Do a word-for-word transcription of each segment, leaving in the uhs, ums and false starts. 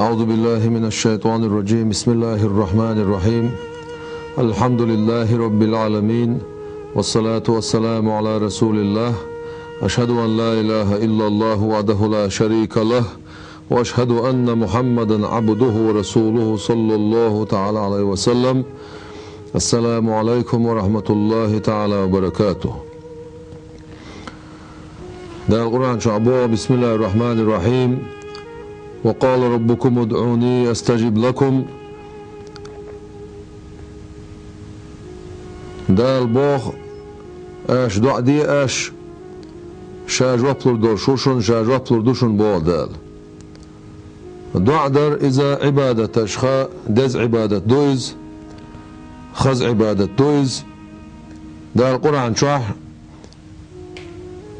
أعوذ بالله من الشيطان الرجيم. بسم الله الرحمن الرحيم. الحمد لله رب العالمين. والصلاة والسلام على رسول الله. أشهد أن لا إله إلا الله وحده لا شريك له. وأشهد أن محمدا عبده ورسوله صلى الله تعالى عليه وسلم. السلام عليكم ورحمة الله تعالى وبركاته. Дала Къуръан чохь боху: بسم الله الرحمن الرحيم. وقال ربكم ادعوني أستجب لكم. Дала боху: «Аша доӀа де, аша, ша жоп лур долуш ву шуна, ша жоп лур ду шуна», — боху Дала. ДоӀа дар иза Ӏибадаташха деза Ӏибадат ду иза, хаза Ӏибадат ду иза. Дала Къуръан чохь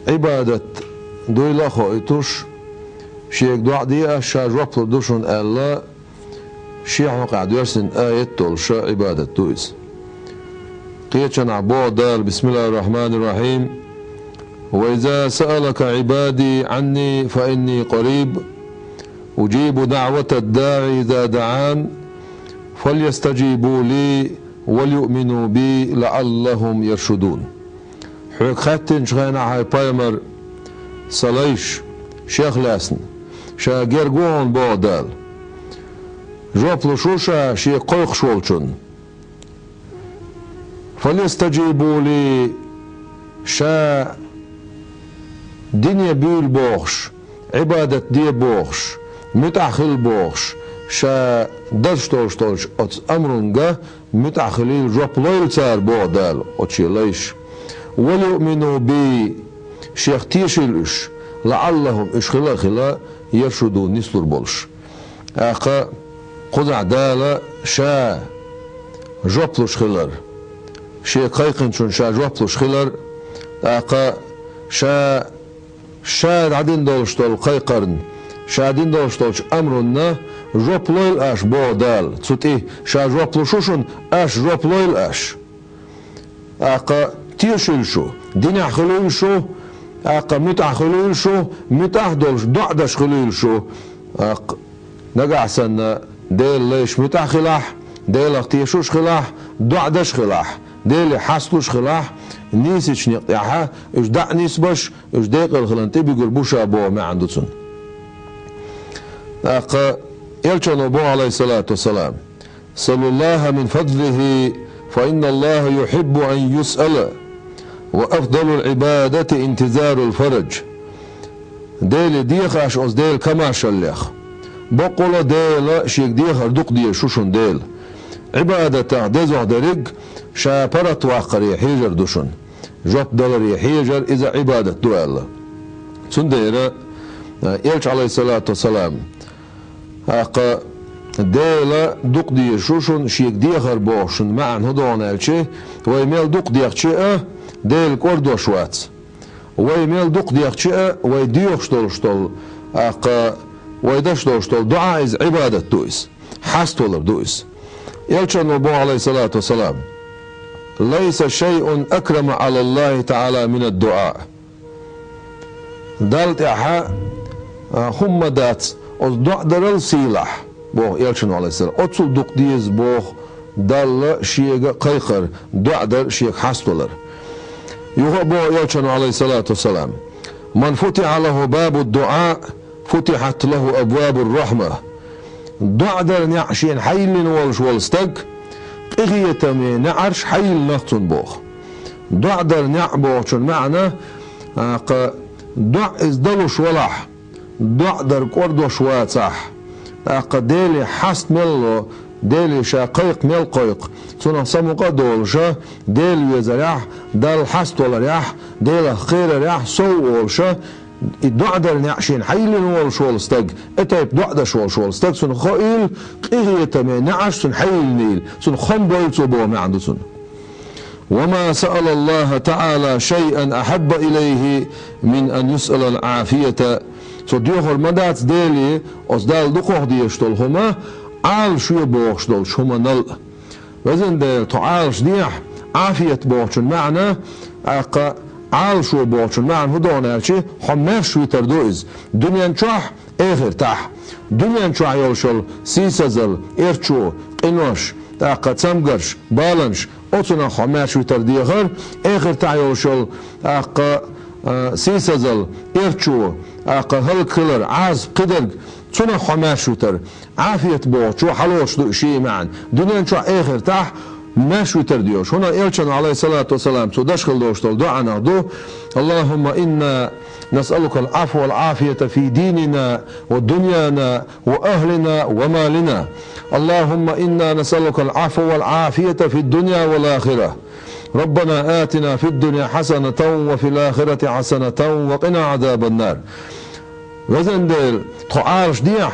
Ӏибадат дуйла а хоуьйтуш, шега доӀа де аша, ша жоп лур ду шуна аьлла, шен хьокъехь доьссина аят долуша Ӏибадат ду иза. Кхечанхьа боху Дала: بسم الله الرحمن الرحيم. وإذا سألك عبادي عني فإني قريب أجيب دعوة الداع إذا دعان فليستجيبوا لي وليؤمنوا بي لعلهم يرشدون. Хьоьга хаьттинчу хенахь, хьайн пайхамар, сан лайш, шех лаьцна, ша герга ву хьуна, боху Дала. Жоп луш ву ша шега кхойкхуш волчунна. فليستجيبوا لي, ша дине буьйла бохуш, Ӏибадат де бохуш, муьтӀахь хила бохуш, ша дазуш долуш долчу оцу амрунга муьтӀахь хилийла, жоп лойла цара, боху Дала оцу шен лайша. وليؤمنوا بي, шех тешийла уьш, لعلهم, уьш хила а хила, يرشدون, нислур болуш. ТӀаккха кхузахь Дала ша жоп луш хилар, шега кхайкхинчунна ша жоп луш хилар, тӀаккха ша, ша дӀадина долуш долу кхайкхарна, ша дина долуш долчу амрунна жоп лойла аша, боху Дала. Цу тӀе ша жоп луш ву шуна, аша жоп лойла аша. ТӀаккха тешийла шу, динехь хуьлийла шу, тӀаккха муьтӀахь хуьлийла шу, муьтӀахь а долуш, доӀа деш хуьлийла шу. ТӀаккха нагахь санна Делан лайша муьтӀахь хилахь, Делах тешуш хилахь, доӀа деш хилахь, Деле хьасталуш хилахь, нийсачу некъа тӀехь уьш дӀа а нисбеш, уьш декъала хиларна тӀе буьгур бу ша, боху маьӀна ду цуьнан. ТӀаккха Элчано боху, Ӏалайхиссалату вассалам: سلوا الله من فضله فإن الله يحب أن يسأل وأفضل العبادة انتظار الفرج. Деле деха аша оцу Делан камашаллех. Баккъала Дела шега дехар дукха дезаш ву шуна Дела. Ӏибадатах дезох дерриг ша паргӀатваккхаре хьежар ду шуна. Жоп даларе хьежар иза Ӏибадат ду аьлла. Цундела, э, Элча, Ӏалайхиссалату вассалам, тӀаккха Дела дукха дезаш ву шуна, шега дехар боху шуна маьӀна хӀун догӀу аьлча, вай мел дукха дехча а, Дела кӀордош вац. Вай мел дукха дехча а, вай доьхуш долуш долу, тӀаккха вай деш долуш долу доӀа иза Ӏибадат ду иза, хьаставалар ду иза. Элчано боху, Ӏалайхиссалату вассалам: ليس شيء أكرم على الله تعالى من الدعاء. Далла тӀехь, а, хӀумма дац оцу доӀа дарал сийлахь, боху Элчано, Ӏалайхиссалам. Оццул дукха деза, боху, Далла шега кхайкхар, доӀа дар, шега хьаставалар. Юха а боху Элчано, Ӏалайхиссалату вассалам: من فتح له باب الدعاء فتحت له أبواب الرحمة. ДоӀа дар неӀ шена хьайиллина волуш волу стаг, къинхетаме неӀарш хьайиллинах цунна, боху. ДоӀа дар неӀ бохучун маьӀна, тӀаккха доӀа иза далуш валахь, доӀа дар кӀордош вацахь, тӀаккха Деле хьаста мел ло, Деле ша кхайкха мел кхойкху, Цунах самукъа а долуша, Дела везарехь, Далла хьаставаларехь, Делах кхерарехь сов а волуша, и доӀа дар неӀ шена хьайиллина волуш волу стаг, и тайпа доӀа деш волуш волу стаг, цунна хоийла, къинхетаме неӀарш цунна хьайиллинийла, цунна хам бойла цо, боху маьӀна ду цунна. وما سأل الله تعالى شيئا أحب إليه من أن يسأل العافية. Цо доьхур ма дац Деле, оцу Далла дукхах дезаш долу хӀума, Ӏалашве бохуш долчу хӀуманал а. Везан Дела, тхо Ӏалашдехьа, Ӏафият бохучун маьӀна, тӀаккха Ӏалашо бохучун маьӀна хӀун ду аьлча, хьо маьрша витар ду иза. Дуьнен чохь, эхартахь. Дуьнен чохь йолуш йолу сийсазалла, эрчо, къинош, тӀаккха цамгарш, баланаш, оцунах хьо маьрша витар дехар, эхартахь йолуш йолу, тӀаккха, а, сийсазалла, эрчо, тӀаккха хӀаллакьхилар, Ӏазап, кхидерг, цунах хьо маьрша витар. Ӏафият бохучо хьалоцуш ду и шен маьӀна. Дуьнен чохь, эхартахь маьрша витар доьхуш. ХӀунда Элчано, Ӏалайхиссалату вассалам, цо дашхала долуш долу дуӀанах ду: «اللهم إنا نسألك العفو والعافية في ديننا ودنيانا وأهلنا ومالنا. اللهم إنا نسألك العفو والعافية في الدنيا والآخرة. ربنا آتنا في الدنيا حسنة وفي الآخرة حسنة وقنا عذاب النار». Везан Дела, тхо Ӏалашдехьа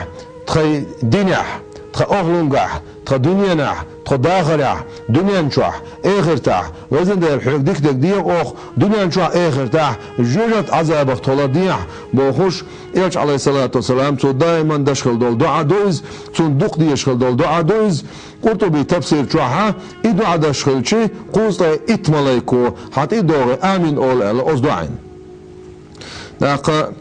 тхайн динехь, тхан охӀлунгахь, тхан дуьненахь, тхан дахарехь, дуьнен чохь, эхартахь, везан Дела, хьоьга дика дерг деха оха, дуьнен чохь, эхартахь, жоьжахатин Ӏазабах тхо лардехьа, бохуш, Элча, Ӏалайхиссалату вассалам, цо даиман дашхала долу дуӀа ду иза, цунна дукха дезаш хила долу дуӀа ду иза. Къуртуби тафсир чохь и дуӀа даш хилча, кхузткъе итт малайко хьан тӀе а догӀий, амин олу аьлла, оцу дуӀайна. ТӀаккха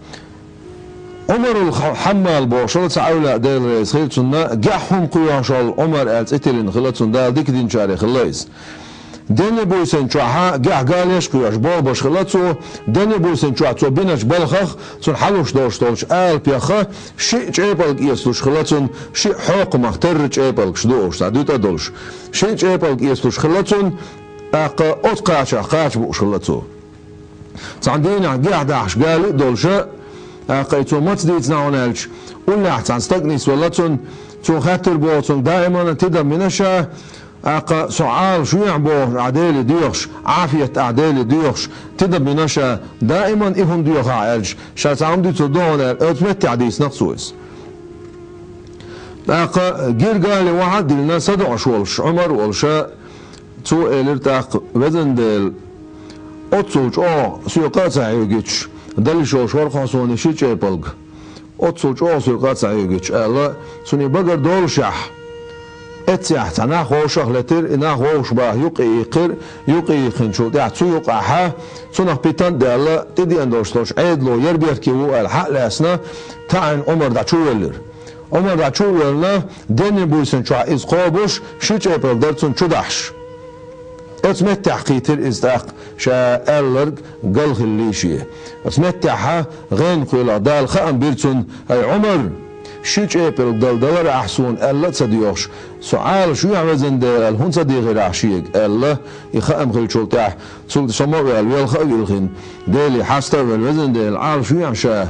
Ӏумарул Ха-, Хьаммал бохуш волу цхьа эвлаяъ, Дела реза хила цунна, гехь хӀума кхоьхьуш волу Ӏумар аьлла цӀе тиллина хилла цунна, Дала дика динчарех хилла иза. Денна буьйсанна чохь гехь галеш кхоьхьуш, болх беш хилла цо, денна буьйсанна чохь цо бинарчу балхах, цунна хьалуш долуш долчу алапех шиъ чӀепалг эцалуш хилла цунна, шиъ хьокхамах терра чӀепалгаш ду уьш, цхьа дуьтӀа а долуш. Шиъ чӀепалг эцалуш хилла цунна, тӀаккха оцу кхачах кхача бууш хилла цо. Цхьана дийнахь гехь дахьаш гали а долуша, тӀаккха и цо маца дийцина хьуна аьлча, уллехь цхьана стаг нисвелла цунна, цо хаьттира боху цуьнга даимана: «Тидам бина ша, тӀаккха со Ӏалашвехьа бохуш ахь Деле доьхуш, Ӏафият ахь Деле доьхуш, тидам бина ша, даиман и хӀума доьху ахь?» аьлча, ша цхьа хӀума дуьйцур ду хьуна аьлла, оцу меттехь дийцина-кх цо иза. ТӀаккха гира гали охьа а диллина, садоӀуш волуш, Ӏумар а волуша, цо элира тӀаккха: «Везан Дела, оццул чӀогӀа соьга къа а ца хьоьгуьйтуш, дала йиш йолуш вара-кх хьо суна и ши чӀепалг. Оццул чӀогӀа соьга къа а ца хьоьгуьйтуш», аьлла, цунна и багара доллушехь, эццехь цхьа нах вовшах летира, и нах вовшах баха юккъе йиккхира, юккъе йиккхинчул тӀаьхьа цу юкъахьа, цунах питан а даьлла, тӀедеана долуш долчу Ӏедало яр беркате ву аьлла хьа а лаьцна, таӀийна Ӏумар дӀа чу а веллира. Ӏумар дӀа чу а воьллина, денна буьйсанна чохь иза кхобуш, ши чӀепалг дара цунна чу дахьаш. Оцу меттехь кхийтира иза тӀаккха, ша аьлларг гал хиллий шен. Оцу меттехьа гӀенах кхоьллина Дала хаам бира цунна: «ХӀай Ӏумар, ши чӀепалг дала далара ахь суна аьлла а ца доьхуш, со Ӏалашвехьа, везан Дела, аьлла хӀунда ца дийхира ахь шега?» аьлла, и хаам хиллачул тӀаьхьа, цул тӀе со ма а ваьлла, велха а вилхина, Деле хьаста а велла: «Везан Дела, Ӏалашвехьа ша,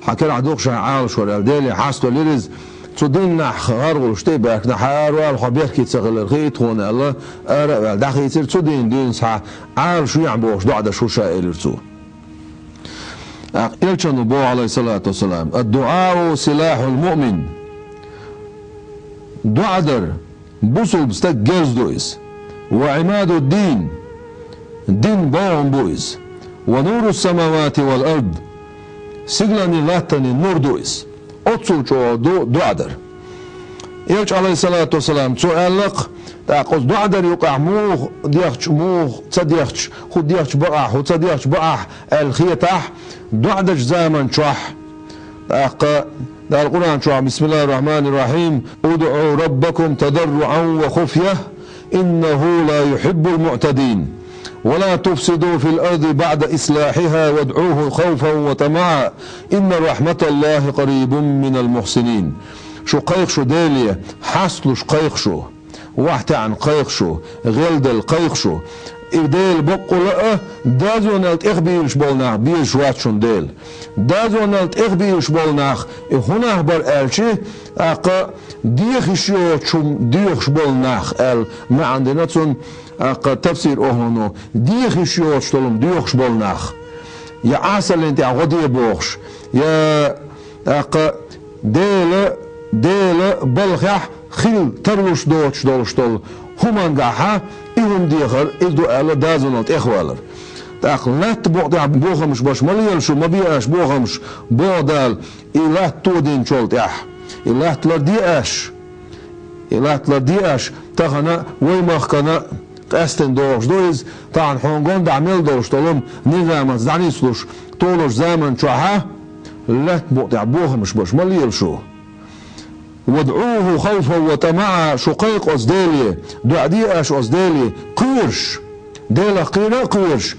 хьан карахь ду-кх ша Ӏалашвар», аьлла, Деле хьаставелира иза. Цу дийнахь гӀаргӀуллаш тӀе а баьхкина: «Хьан аравала, хьо беркате ца хилар хии тхуна», аьлла, ара а ваьлла, дӀахийцира. Цу дийнан дуьйна схьа Ӏалашвехьа бохуш доӀа даш ву ша, элира цо. ТӀаккха Элчано боху, Ӏалайхиссалату вассалам: «الدعاء سلاح المؤمن». ДоӀа дар бусулба стаг герз ду иза. «وعماد الدين», дин богӀам бу иза. «ونور السماوات والأرض», сигаланний латтанний нур ду иза. Оццул чӀогӀа ду доӀа дар. Элча, Ӏалайхиссалату вассалам, цо аьлла-кх, тӀаккха оцу доӀа дар юкъахь муха дехча, муха ца дехча, хӀун дехча бакъахь, хӀун ца дехча бакъахь аьлла хетахь, доӀа дечу заман чохь, тӀаккха Дала Къуръан чохь: «بسم الله الرحمن الرحيم. ادعوا ربكم تضرعا وخفية إنه لا يحب المعتدين. ولا تفسدوا في الأرض بعد إصلاحها وادعوه خوفا وطمعا إن رحمة الله قريب من المحسنين». Шу кхайкха шу Деле, хьасталуш кхайкха шу. Вахь таьӀна кхайкха шу, гӀелделла кхайкха шу. И Дела баккъалла а, дозанал тӀехбийлаш болу нах безаш вац шуна Дела. Дозанал тӀехбийлаш болу нах, и хӀун нах бара аьлча, тӀаккха деха йиш йоцуш хӀума доьхуш болу нах аьлла маьӀна дина цунна, тӀаккха тафсир охьлуно, деха йиш йоцуш долу хӀума доьхуш болу нах. Я Ӏесаллин тӀехь гӀо де бохуш, я тӀаккха Дела, Дела балхехь хила тарлуш доцуш долуш долу хӀумангахьа и хӀума дехар, иза ду аьлла дозанал тӀехвалар. ТӀаккха латта букъа тӀехь бохамаш беш ма лела шу, ма бе аша бохамаш, боху Дала, и латта тодинчул тӀаьхьа. И латта ларде аша. И латта ларде аша, тахана вай махкана Къаьстина догӀуш ду иза, тахана хьуна гонаха мел долуш долу низамаца дӀанислуш, тулуш заман чохьа лаьтта букъа тӀехь бохамаш беш ма лела шу. «ВадӀуху хавфан ва тамаӀа», шу кхайкха оцу Деле, доӀа де аша оцу Деле, кхоьруш, Делах кхера а кхоьруш,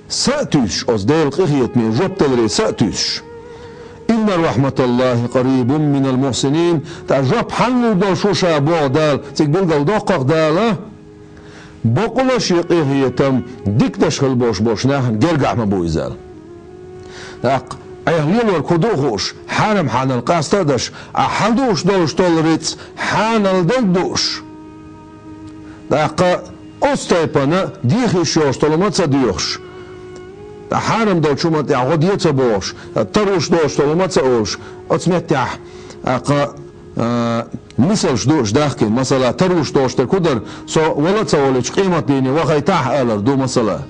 са а туьйсуш оцу Делан къинхетаме жоп даларе са а туьйсуш. «Инна рахьматаллахи къарибун минал мухьсинин», тӀаккха жоп хьанна лур долуш ву ша боху Дала, цига билггал доккхах Дала, бакъволуш шен къинхетам диканаш хила болуш болчу нахана гергахь ма бу иза аьлла. ТӀаккха, Ӏеха лелорг хӀун ду а хууш, хьарам хьанал къаста а даш, ахь хьан дууш долуш долу рицкъ хьанал дерг дууш. ТӀаккха оцу тайпана дехийш йолуш долу ма ца доьхуш. ТӀаккха хьарам долчу хӀуманна тӀехь гӀо де ца бохуш, таруш долуш долу ма ца олуш, оцу меттехь, тӀаккха, а, мисалш дууш дахкина, масала, таруш долуш дерг хӀун дара, со вала а ца волуьйтуш къематдийне вахайтахь алар ду, масала.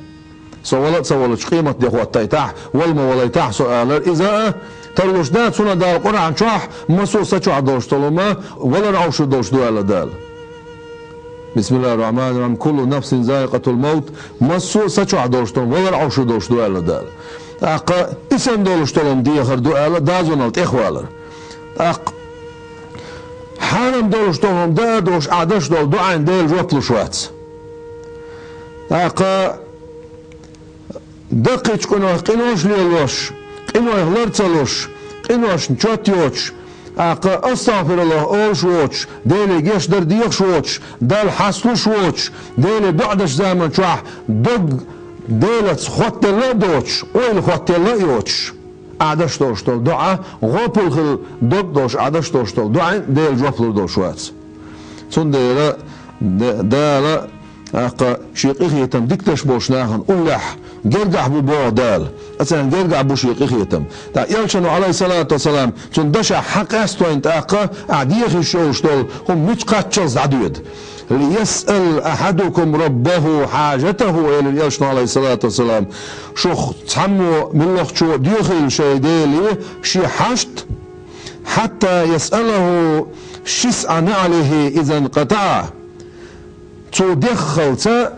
Со вала а ца волуьйтуш къематде хӀоттайтахь, вала ма валайтахь со алар, иза а таруш да, цунах Дала Къуръан чохь, массо а са чохь долуш долу ма валар Ӏовшур долуш ду аьлла Дала. Бисмиллахир-рахманир-рахим. «Куллу нафсин заикъатул маут». Массо а са чохь долуш долу валар Ӏовшур долуш ду аьлла Дала. ТӀаккха и санна долуш долу дехар ду аьлла, дозанал тӀехвалар. ТӀаккха хьарам долуш долу даа а долуш, ахь деш долу доӀина Дела жоп луш вац. ТӀаккха даккхийчу къинойх къинош лелош, къинойх лар ца луш, къиношна чот йоцуш, тӀаккха астагӀфируллах олуш воцуш, Деле гечдар дехаш воцуш, Далла хьасталуш воцуш, Деле доӀа деш заман чохь дог Делаца хоттаделла а доцуш, ойла хоттаделла а йоцуш, ахь деш долуш долу доӀа гӀопал хила дог долуш, ахь деш долуш долу доӀина Дела жоп лур долуш вац. Цундела Д-, Дала тӀаккха шен къинхетам диканаш болчу нахана уллехь гергахь бу боху Дала. Царна гергахь бу шен къинхетам. ТӀаккха Элчано, Ӏалайхиссалату вассалам, цуьнан дашехь хьан къаьсттойн тӀаккха ахь дехийш йолуш долу хӀума мича кхаччалц дӀадоьду. «Лиясъал ахьадукум раббаху хьажатаху», — элира Элчано, Ӏалайхиссалату вассалам. Шух цхьаммо муьлххачо доьхийла шайн Деле шен хьашт, «хьатта ясъалаху шисъа наӀлихи иза нкъатаӀа». Цо деххалца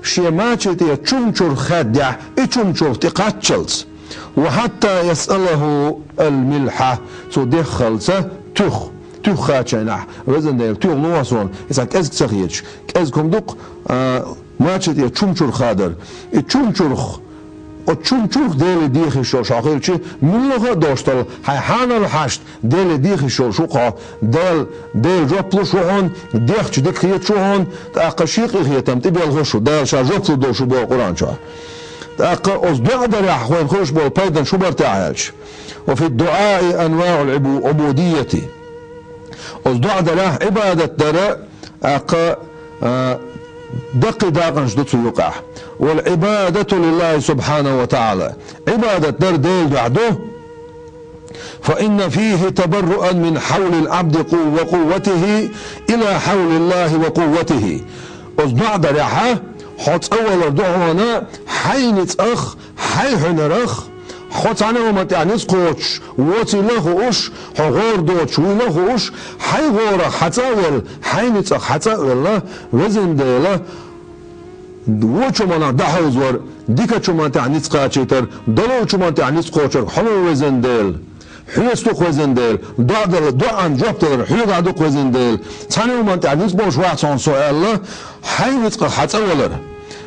шен мача тӀе чумчурх хаьддехь, и чумчурх тӀе кхаччалц. «Ва хьатта ясъалаху ал-милхьа», цо деххалца туьх, туьх хачийнехь, везан Дела, туьх лохьа суна, иза кӀезиг ца хеташ, кӀезиг хӀума ду-кх, а, мача тӀе чумчурх хадар. И чумчурх, оцу чумчурх Деле дехийш йолуш хьо хилча, муьлхха а долуш долу хьайн хьанал хьашт Деле дехийш йолуш ву-кх хьо, Дела, Дела жоп луш ву хьуна, дехча дика хеташ ву хьуна, тӀаккха шен къинхетам тӀебелхуш ву, Дала ша жоп лур долуш ву боху Къуръан чохь. ТӀаккха оцу доӀа дарехь вайна хуьлуш болу пайданаш хӀун бара тӀехь аьлча: «Ва фид-дуӀаи анваӀул Ӏубу-, Ӏубудиййати». Оцу доӀа дарехь Ӏибадат дара, тӀаккха, а, даккхий дакъанаш ду цу юкъахь. «Вал Ӏибадату лиллахи субхьанаху ва таӀала». Ӏибадат дар Делан дуьхьа ду. «Фа инна фихи табарруан мин хьавлил Ӏабди къу-, ва къувватихи ила хьавлиллахи ва къувватихи». Оцу доӀа дарехьа, хьо цӀа валар ду хьуна хьайн ницкъах, хьайн хьуьнарах, хьо цхьана а хӀуманна тӀехь ницкъ кхочуш воцийла а хууш, хьо гӀора доцуш вуйла а хууш, хьайн гӀорах хьан цӀа а велла, хьайн ницкъах хьан цӀа а велла, везан Дела, вочу хӀуманах дӀахьовзавар, дикачу хӀуманна тӀехь ницкъ кхачийтар, далочу хӀуманна тӀехь ницкъ кхочург хьо ву, везан Дела. Хьоьца ду-кх, везан Дела, доӀа дала, доӀан жоп далар хьоьгахь ду-кх, везан Дела. Цхьана а хӀуманна тӀехь ницкъ болуш вац хьуна со аьлла, хьайн ницкъах хьан цӀа валар.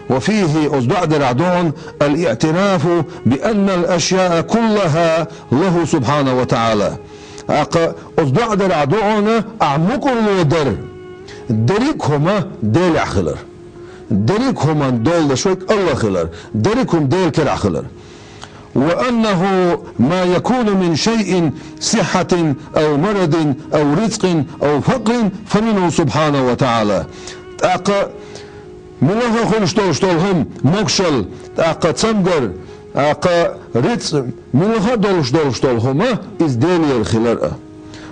«Ва фихи», оцу доӀа дарехь ду хьуна, «ал-иътирафу би аннал ашяа куллаха лаху субхьанаху ва таӀала». ТӀаккха оцу доӀа дарехь ду хьуна ахь мукӀарло дар, дерриг а хӀума Делехь хилар. Дерриг а хӀуманна дола деш верг АллахӀ хилар, дерриг а хӀума Делан керахь хилар. «Ва аннаху ма якуну мин шайин сиххьатин ав марадин ав ризкъин ав факърин фаминху субхьанаху ва таӀала». ТӀаккха муьлхха а хуьлуш долуш долу хӀума, могушалла, тӀаккха цамгар, тӀаккха рицкъ, муьлхха а долуш долуш долу хӀума, иза Делера хилар а.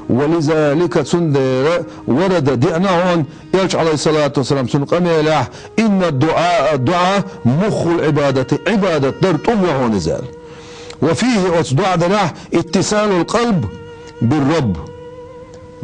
«Ва лизалика», цундела варада, деана хьуна, Элча, Ӏалайхиссалату вассалам, цуьнан къамелехь: «Инна дуӀаа, дуӀа муххул Ӏибадати, Ӏибадат дар тӀум ю хьуна иза», аьлла. «Ва фихи», оцу доӀа дарехь, «иттисалул къалб бир Рабб».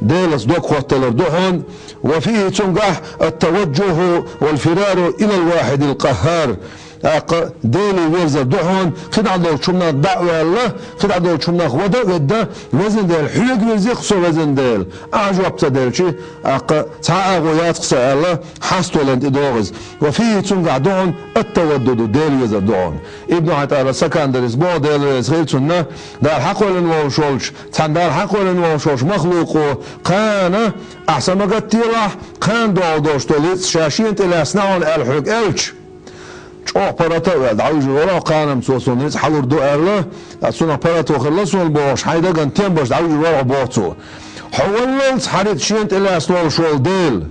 Делаца дог хотталар ду хьона, وفيه, цунгахь, التوجه والفرار إلى الواحد القهار. ТӀаккха Деле верзар ду хьона, кхидӀа долчу хӀуманах дӀа а ваьлла, кхидӀа долчу хӀуманах вада а ведда, везан Дела, хьоьга вирзи-кх со, везан Дела. Ахьа жоп ца делчи, тӀаккха цхьа а агӀо яц-кх сан аьлла, хьаставаларна тӀе догӀу иза. وفيه, цунгахь ду хьона, التودد, Дела везар ду хьона. Ибн Ӏатаилла Сакандарис боху, Дела реза хила цунна, Дала хьакхоьллина волуш волчу, цхьана Дала хьакхоьллина волуш волчу махлукъо кхана, ахьа сан ма гатделахь, кхана догӀу долуш долу ницкъ ша шена тӀе лаьцна хьуна аьлла хьоьга аьлча, чӀогӀа паргӀата а ваьлла, дӀавуьжур вара хьо, кхана-м цо суна ницкъ хьалур ду аьлла, ткъа цунах паргӀато хилла суна бохуш, хьайн дагна тем беш дӀавуьжур вара хьо, боху цо. Хьо валлалц хьан ницкъ шена тӀе лаьцна волуш волу Дела.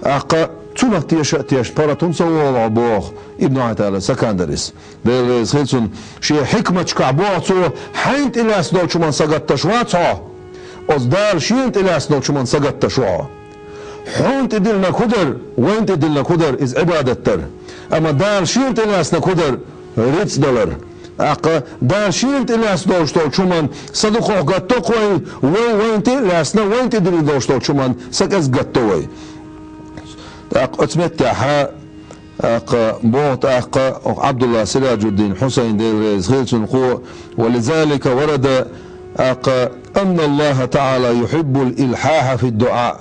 ТӀаккха цунах теша а тешна, паргӀат хӀунда ца волу хьо, боху Ибн Ӏатаилла Сакандарис. Дела реза хила цунна, шен хьикматашкахь боху цо, хьайна тӀе лаьцна долчу хӀуманна сагатдеш вац хьо. Оцу Дала шена тӀе лаьцна долчу хӀуманна сагатдеш ву хьо. Хьуна тӀедиллинарг хӀун дара, вайна тӀедиллинарг хӀун дара, иза Ӏибадат дара. Амма Дала шена тӀе лаьцнарг хӀун дара, рицкъ далар. ТӀаккха Дала шена тӀе лаьцна долуш долчу хӀуманна са дукхах гатдо-кх вай, вай вайна тӀе а лаьцна, вайна тӀедиллина долуш долчу хӀуманна са кӀезиг гатдо вай. ТӀаккха оцу меттехь, тӀаккха боху тӀаккха Ӏабдулла Сираджуддин Хьусайн, Дела реза хила цунна, кхо: ولذلك ورد, тӀаккха, أن الله تعالى يحب الإلحاح في الدعاء.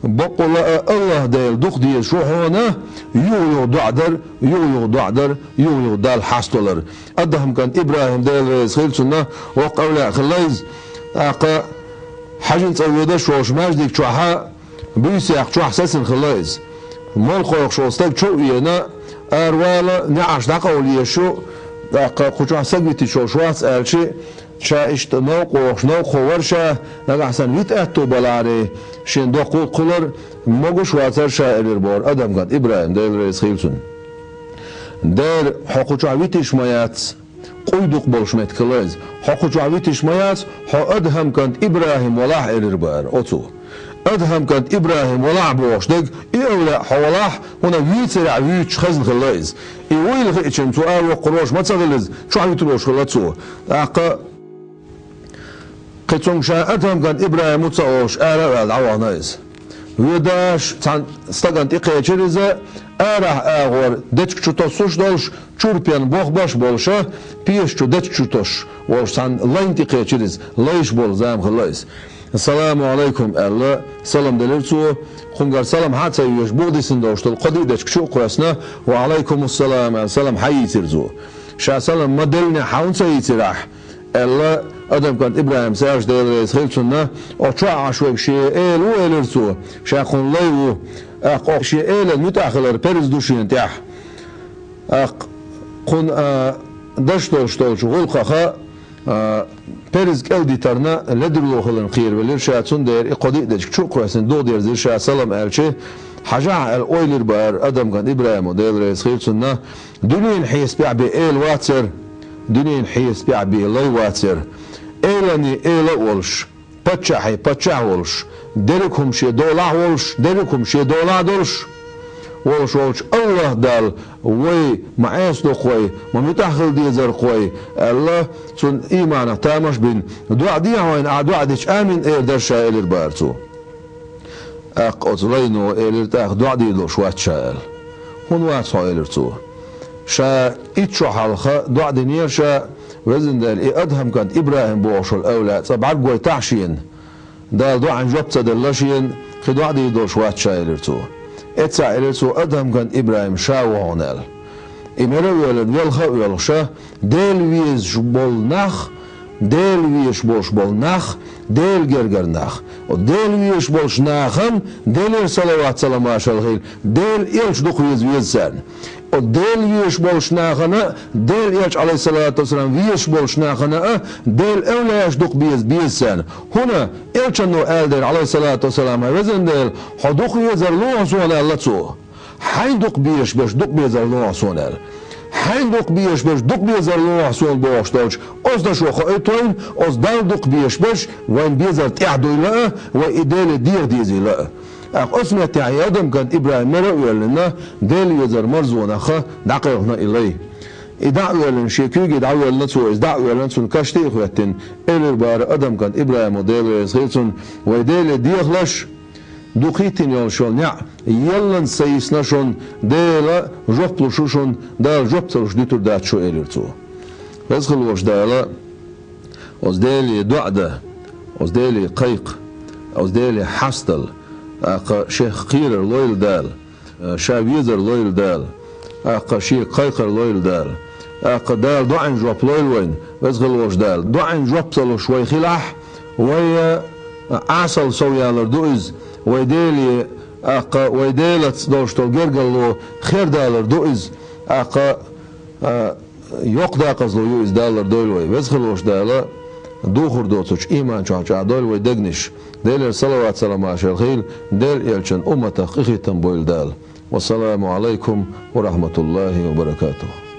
Бакъволу а АллахӀ Дела дукха дезаш ву хьуна юха-юха доӀа дар, юха-юха доӀа дар, юха-юха Далла хьаставалар. Адхьам кӀант ИбрахӀим, Дела реза хила цунна, воккха эвлаяъ хилла иза. ТӀаккха Хьаьжин цӀа воьдуш волчу маьждиг чохь, буьйсех чохь сацина хилла иза. Молла кхойкхуш волу стаг чу а веана, аравала, неӀарш дӀакъовла езаш ю, тӀаккха кху чохь стаг витича волуш вац аьлча, ша иштта новкъа вогӀуш, новкъахо вара ша, нагахь санна вита аьтто балахьара, шен доккха гӀуллакх хуьлура, могуш а вацара ша, элира бохура Адхьам кӀант ИбрахӀим, Дела реза хила цунна. Дера, хьо кху чохь витийш ма яц, къуй дукха болуш меттиг хилла иза. Хьо кху чохь витийш ма яц, хьо Адхьам кӀант ИбрахӀим валахь, элира бохура оцо. Адхьам кӀант ИбрахӀим валахь бохуш дерг, и эвлаяъ хьо валахь, хӀунда вийцарехь вуьйцуш хезна хилла иза. И вуйла хиъча, цо аравоккхур волуш ма ца хилла иза, чохь витар волуш хилла цо. ТӀаккха кхин цуьнга ша Адхьам кӀант ИбрахӀим ву ца олуш, ара а ваьлла, дӀавахана иза. Воьдуш цхьана стагана тӀекхечира иза, арахь агӀор дечиг чу тосуш долуш, чуьра пен бохбеш болуша, пеша чу дечиг чу тосуш волуш цхьана лайна тӀекхечира иза, лайш болу зама хилла иза. «Ассаламу Ӏалайкум», – аьлла, салам делира цо. Кхуьнгара салам хьа а ца йоьшуш, буха дисина долуш долу кхо-диъ дечиг чу а кхоьссина, «Ва Ӏалайкумуссалам», – аьлла, салам хьа йийцира цо. Ша салам ма деллинехь, хьан хӀунда ца йийцира ахь? – аьлла, Адхьам кӀант ИбрахӀим, Саьржа, Дела реза хила цунна, оха чохь Ӏаш верг шен эла ву, элира цо, ша кхуьнан лай ву. ТӀаккха оха шен элана муьтӀахь хилар парз ду шена тӀехь. ТӀаккха кхуьнан, а, даш долуш долчу гӀуллакхах, а, парз кӀел дитарна ледарло хиларна кхеравелира ша, цундела и кхо-диъ дечиг чу а кхоьссина, дугӀу дерзира ша салам аьлча, хьажахьа аьлла ойла йира бохура Адхьам кӀант ИбрахӀимо, Дела реза хила цунна, дуьненан хьесапехь бен эла вацара, дуьненан хьесапехь бен лай вацара. Элана эла а волуш, паччахьийн паччахь а волуш, дерриг хӀума шен долахь а волуш, дерриг хӀума шен долахь а долуш, волуш волчу АллахӀ Далла вай ма Ӏеса ду-кх вай, ма муьтӀахь хила дезара-кх вай, аьлла, цунна ийманах тамаш а бина, доӀа де хьайна, ахь доӀа дича амин эр дара ша, элира бохура цо. ТӀаккха оцу лайно элира тӀаккха, доӀа дийр долуш вац ша, аьлла. ХӀунда вац хьо, элира цо. Ша итт шо хьалха доӀа динера ша, везан Дела, и Адхьам кӀант ИбрахӀим бохуш волу эвлаяъ цкъа бӀаьргойта ахь шена. Дала доӀина жоп ца делла шена, кхин доӀа дийр долуш вац ша, элира цо. Эццахь элира цо, Адхьам кӀант ИбрахӀим ша ву хьуна аьлла. И мара а воьллина, велха а воьлхуша, Дела везаш болу нах, Дела везаш болуш болу нах, Делан гергара нах. Дела везаш болчу нахана Делера салават-салам, маршалла хуьлда, Делан элча дукха веза, веза царна. Оцу Дела везаш болчу нахана а, Делан элча, Ӏалайхиссалату вассалам, везаш болчу нахана а Делан эвлаяаш дукха беза, беза царна. ХӀунда элчано аьлла дера, Ӏалайхиссалату вассалам, хьан везан Дела, хьо дукха везар ло хьо суна, аьлла цо. Хьайн дукха безаш берш дукха безар ло хьо суна, аьлла. Хьайн дукха безаш берш дукха безар ло хьо суна бохуш долчу оцу дашо хоуьйту вайна, оцу Далла дукха безаш берш вайна безар тӀаьхьа дуйла а, вай и Деле деха дезийла а. ТӀаккха оцу меттехь и Адхьам кӀант ИбрахӀим мара а воьллина, Дела везар марзонах дӀакхелхина и лай. И дӀа а воьллина, шен куьйге дӀавоьллина цо, иза дӀа а воьллина, цунна каш тӀе а хӀоьттина, элира бара адам кӀанта ИбрахӀимо, Дела реза хила цунна: «Вай Деле дехалаш, дукха хӀиттийна йолуш йолу неӀ ялланца ца йисна шуна, Дела жоп луш ву шуна, Дала жоп ца луш дуьтур дац шу», — элира цо. Веза хила волуш Дала, оцу Деле доӀа дан, оцу Деле кхайкха, оцу Деле хьастал, тӀаккха шех кхерар лойла Дала, ша везар лойла Дала, тӀаккха шега кхайкхар лойла Дала, тӀаккха Дала доӀин жоп лойла вайна, Веза хила волуш Дала. ДоӀин жоп ца луш вай хилахь, вай Ӏесалла сов ялар ду иза, вай Деле, тӀаккха вай Делаца долуш долу гергарло хердалар ду иза, тӀаккха, а, йоккха декъазло ю иза, даллар дойла вай. Веза хила волуш Дала духур доцучу ийман чохь чӀагӀдойла вай дегнаш. Делера салават-саламаш хуьлда Делан элчан умматах къинхетам бойла Дала. Вассаламу Ӏалайкум ва рахьматуллахӀи ва баракатухӀ.